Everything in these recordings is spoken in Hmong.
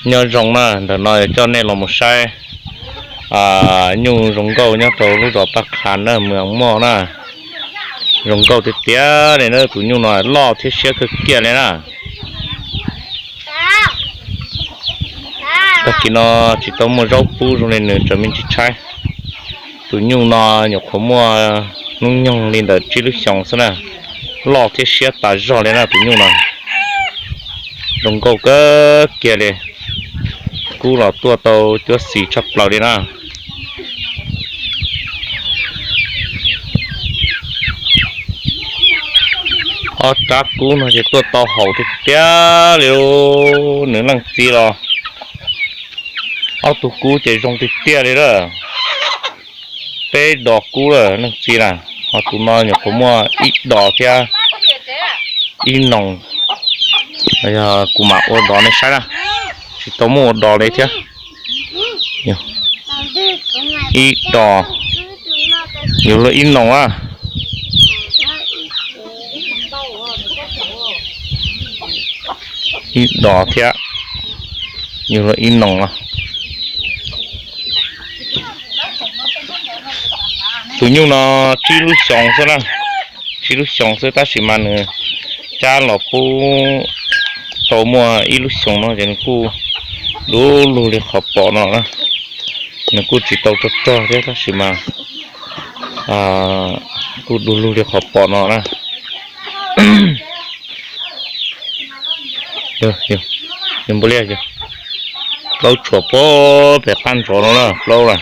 Nyob zoo na, ntawm no coj nej los mus saib nyuj zoo nkauj nyob rau lub zos Paj Qha na, Moos Moj na. Zoo nkauj tiag tiag li na, tus nyuj no loj thiab siab kawg kiag li na. Tag kis no tsis tau muaj zaub pub zoo li nws tseem me ntsis tshaib. Tus nyuj no nyuam qhuav muaj hnub nyoog li ntawm tsib lub xyoos xwb na, loj thiab siab tas zog li na tus nyuj no. Zoo nkauj kawg kiag li, kub los tuaj tau cuab xis tshaj plaws li na. Ob rab kub no ces tuaj tau haum tiag tiag li, nws leej txiv los. Ob tug kub ces zoo tiag tiag li lawm. Peb dos kub lawm leej txiv na, ho tus no nyuam qhuav muaj ib dos thiab ib noos. Yog kuv mam ua dos nej saib na, tsis tau muaj ua dos li thiab. Ib dos, yus luag ib noos a. Ib dos thiab, yus luag ib noos a. Tus nyuj no tsib lub xyoos xwb na, tsib lub xyoos xwb tab sis mas nws cab los pub tau muaj ib lub xyoos no ces nws kuj du lug li qhov pom no na. Nws kuj tsis tau rog rog thiab tab sis mas kuj du lug li qhov pom no na. Yog npua liaj, plaub tshuam pem qab ntsov no na, plaub lawm.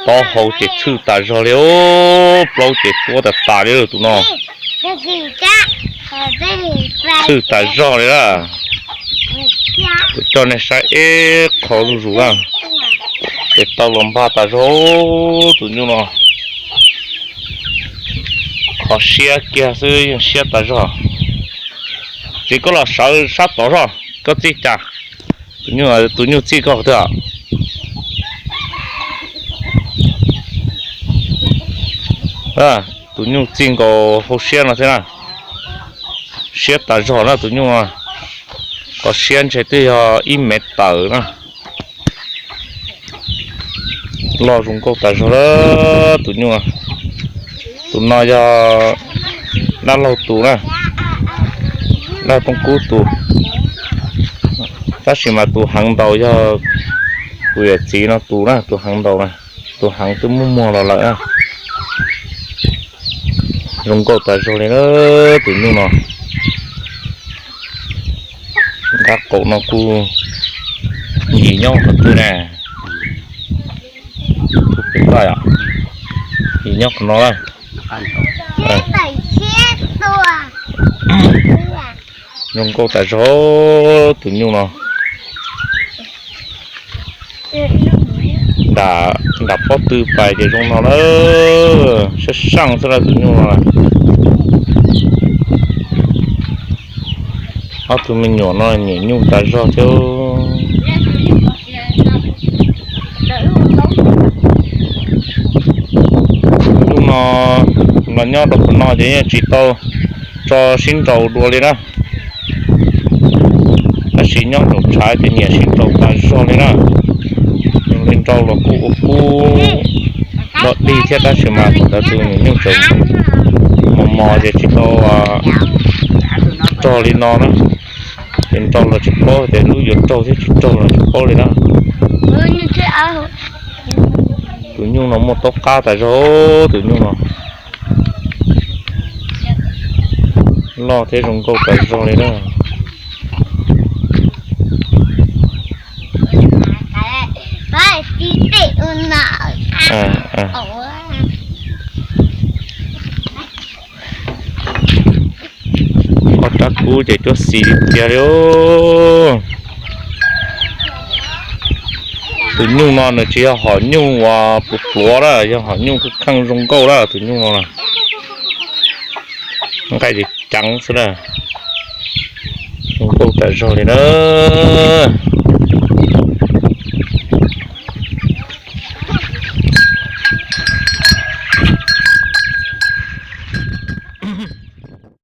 Taub hau ces txhwj tas zog li, plaub ces tuab tas tas li tus no. Txhwj tas zog li lawm. Kuv coj nej saib ib qho zuj zus na, ces tau los npag tas zog tus nyuj no. Qhov siab kiag xwb yeej siab tas zog. Txiv, koj los sawv sab tod zog, koj txij cas? Tus nyuj txij koj twg? Tus nyuj txij nkaus hauv siab no thiab na. Siab tas zog na tus nyuj, qhov siab ntshe twb yog ib mev tawm na. Loj zoo nkauj tas zog lawm tus nyuj. Tus no yog dab laug tus na, dab tooj kub tus. Tab sis mas tus heev ntaus yog kuv yawm txiv no tus na, tus heev ntaus na, tus heev twb muaj muag los lawm na. Zoo nkauj tas zog li na tus nyuj no. Nqab qaum no kuj yim nyob qhov twg na? Kuj pem koj yom, yim nyob qhov no na. Zoo nkauj tas zog tus nyuj no. Nram pob tw pais ces zoo no lawm, sab saj xwb lawm tus nyuj no. Ob tug me nyuam no nyiam nyuj tas zog thiab. Hnub no los nyob rau qhov no ces yeej tsis tau tso sib nraus dua li na. Tab sis nyob nraum tshav ces nyiam sib nraus tas zog li na. Zoo li nraus los kuj ua kub dog dig thiab tab sis mas tus ntawd tus nyuam nyuj tseem mos mos ces tsis tau rog li no na. Ces nraus los tsis paub tias lub yuav raug thiab tsis raug los tsis paub li na. Tus nyuj no muaj taub qab tas zog, tus nyuj no loj thiab zoo nkauj tas zog li na. Ob rab kub ces cuab xis tiag li. Tus nyuj no nws tsis yog hom nyuj uas pluav pluav lawm, yog hom nyuj kheej zoo nkauj lawm tus nyuj no na. Nqaij ces ceev xwb na. Zoo nkauj tas zog li na.